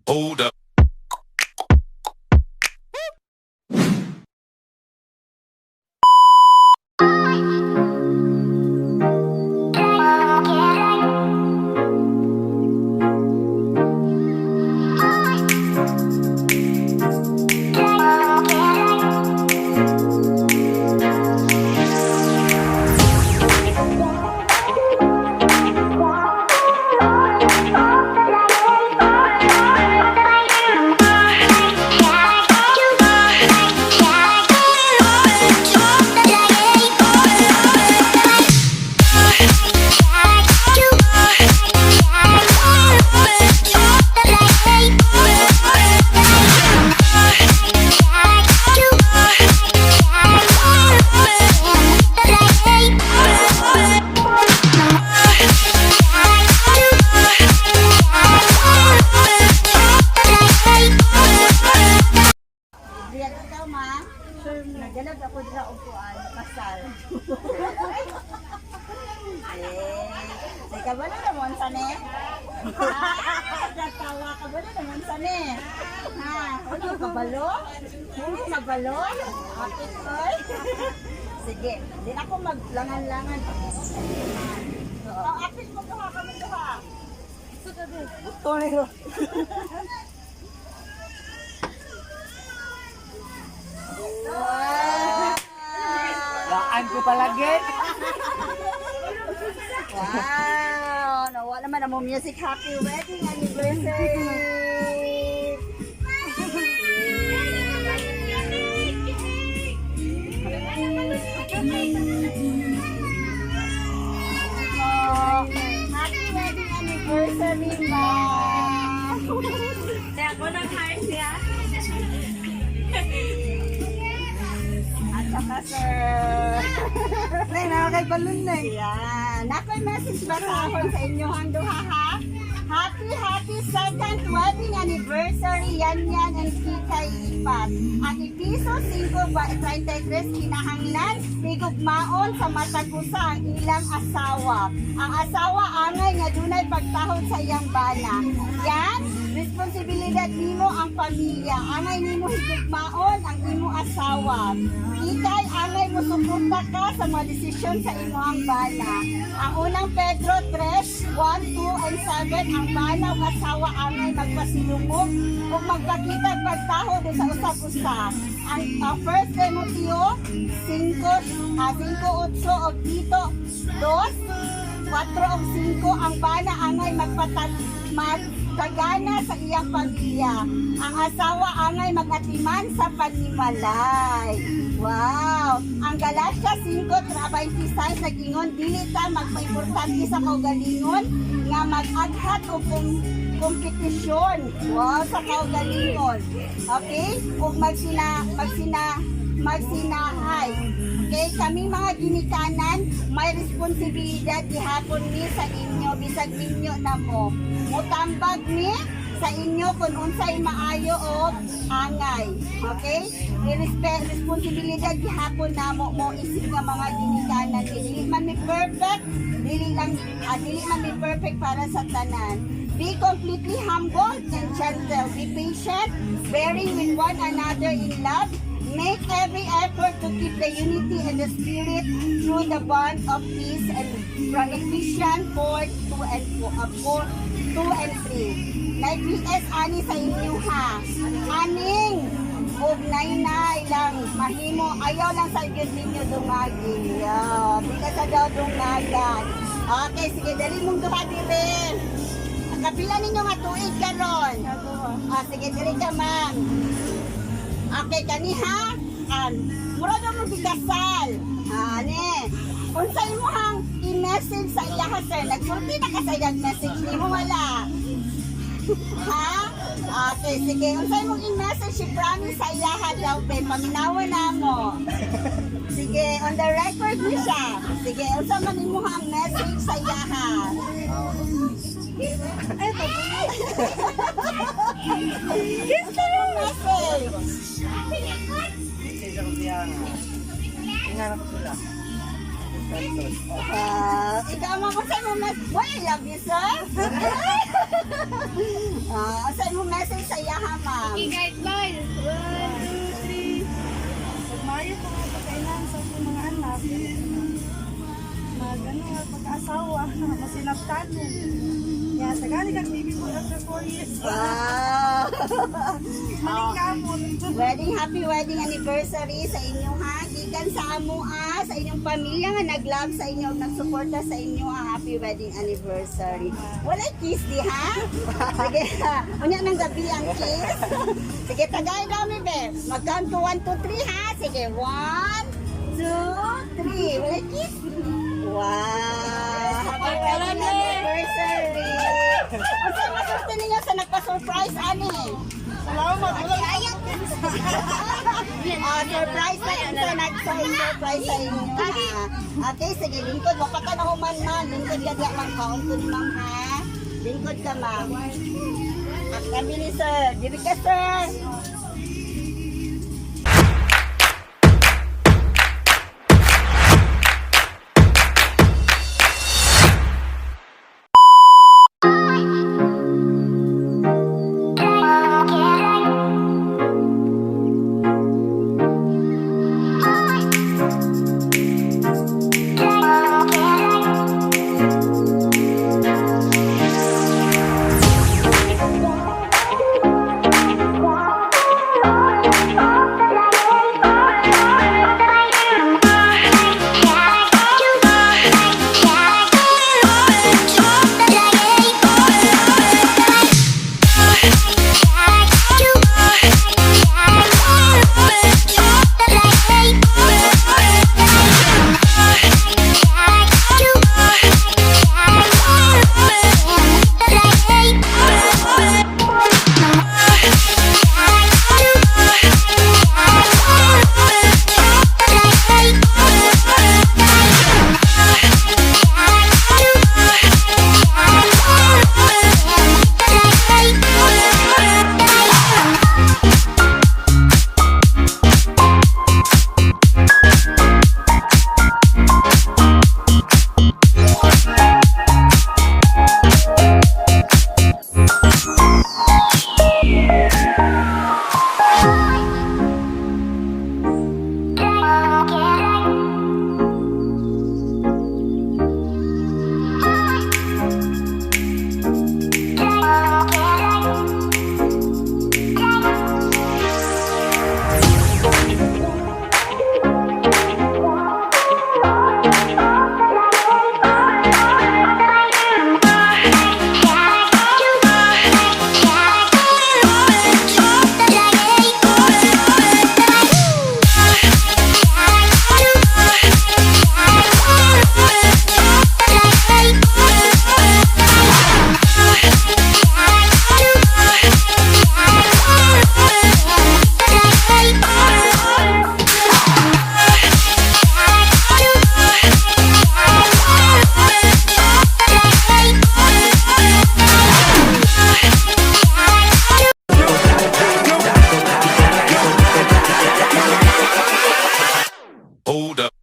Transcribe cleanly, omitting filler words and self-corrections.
Hold up. Diyan ikaw, ma. Nagalag ako dira og kuan, kasal. Eh, say ka ba na naman sa ne? Natawa ka ba na naman sa ne? Ha, ano ka balo? Ano ka balo? Apit oy. Sige, di ako maglangan-langan. Oh, apit mo duha kami duha. Gusto na ro. Wow! Laan ko palagi. Wow! Nawa naman ang music. Happy wedding anniversary! Oh, happy wedding anniversary, ma! Kaya ako nang hire siya. At saka, sir. Nay, nakakay balon na eh. Ayan. Nakoy message ba sa akon sa inyo ang duha ha? Happy, happy second wedding anniversary, Yan Yan and Kikay Ipat. Ang Episo 5:33 kinahanglan, higugmaon sa matag usa ang ilang asawa. Ang asawa angay nga dunay pagtahod sa iyang bana. Yan, responsibilidad nimo ang pamilya. Angay nimo higugmaon ang imo asawa. Ikay angay mo suporta ka sa mga desisyon sa imong bana. Ang unang Pedro 3, 1, 2, and 7, ang bana ug asawa angay magpasilungog ug magpakita og pagtahod sa usag-usa. Ang 1 Timoteo 5, 5, 8 ug Tito 2, 4 ug 5, ang bana angay magtagana sa iyang pamilya. Ang asawa angay magatiman sa panimalay. Wow! Ang Galatia 5:26 nag-ingon dili ta magpaimportante sa kaugalingon nga mag-aghat o kompetisyon. Wow, sa kaugalingon. Okay? Ug magsinahay. Okay, kami mga ginikanan, may responsibilidad gihapon mi sa inyo bisag ninyo na mo. Mutambag mi sa inyo kung unsay maayo o angay. Okay? Responsibilidad gihapon namo mo isip nga mga ginikanan. Dili man mi perfect, dili lang dili man mi perfect para sa tanan. Be completely humble and gentle. Be patient, bearing with one another in love. Make every effort to keep the unity and the spirit through the bond of peace, and from Ephesians 4, 2 and 4, 4, 2 and 3. Nay PS ani sa inyo ha. Aning og nainay lang mahimo, ayaw lang sa gyud ninyo dungagi. Yeah, di ka sa daw dungagan. Okay, sige, dali mong duha dire. Kapila ninyo nga tuig karon. Ah, sige, dali ka, ma'am. Okay, kani ha? Mura daw mo gigasal. Ah, ani. Unsa imong i-message sa iya ha, sir? Nagsulti na ka sa iyang message nimo wala? Ha? Okay, sige. Unsa imong i-message si promise sa iya ha daw, pe? Paminawa na mo. Sige, on the record ni siya. Sige, unsa man imong ang message sa iya ha? Ay, unsa imong message? Isa ko siya nga. Inganap ko sila. Ikaw mo sa mo message. Why I love you, sir? Sa mo message sa iyaha, ma'am? Okay, guys, bye. One, two, three. Maayo po nga pagkainan sa akong mga anak. Mag ano nga pagkaasawa, masinabtan mo. Ya, tagali kag baby boy after 4 years. Wow! Maningkamot. Wedding, happy wedding anniversary sa inyo ha. Gikan sa amo ah, sa inyong pamilya nga nag-love sa inyo, ug nagsuporta sa inyo ah, happy wedding anniversary. Wala kiss di ha? Sige ha. Unya nang gabi ang kiss. Sige, tagay dami be. Mag-count to 1, 2, 3 ha. Sige, 1, 2, 3. Wala kiss. Wow! Happy wedding anniversary! Unsa masulti ninyo sa nagpa-surprise ani? Salamat. Wala. Ah, surprise na yun sa nag-surprise sa inyo. Ha? Okay, sige, lingkod. Wapa ka na human, ma'am. Lingkod ka diya, ma'am. Kaon ko ni ma'am, ha? Lingkod ka, ma'am. Ah, kami ni sir. Diri ka, sir. Hold up.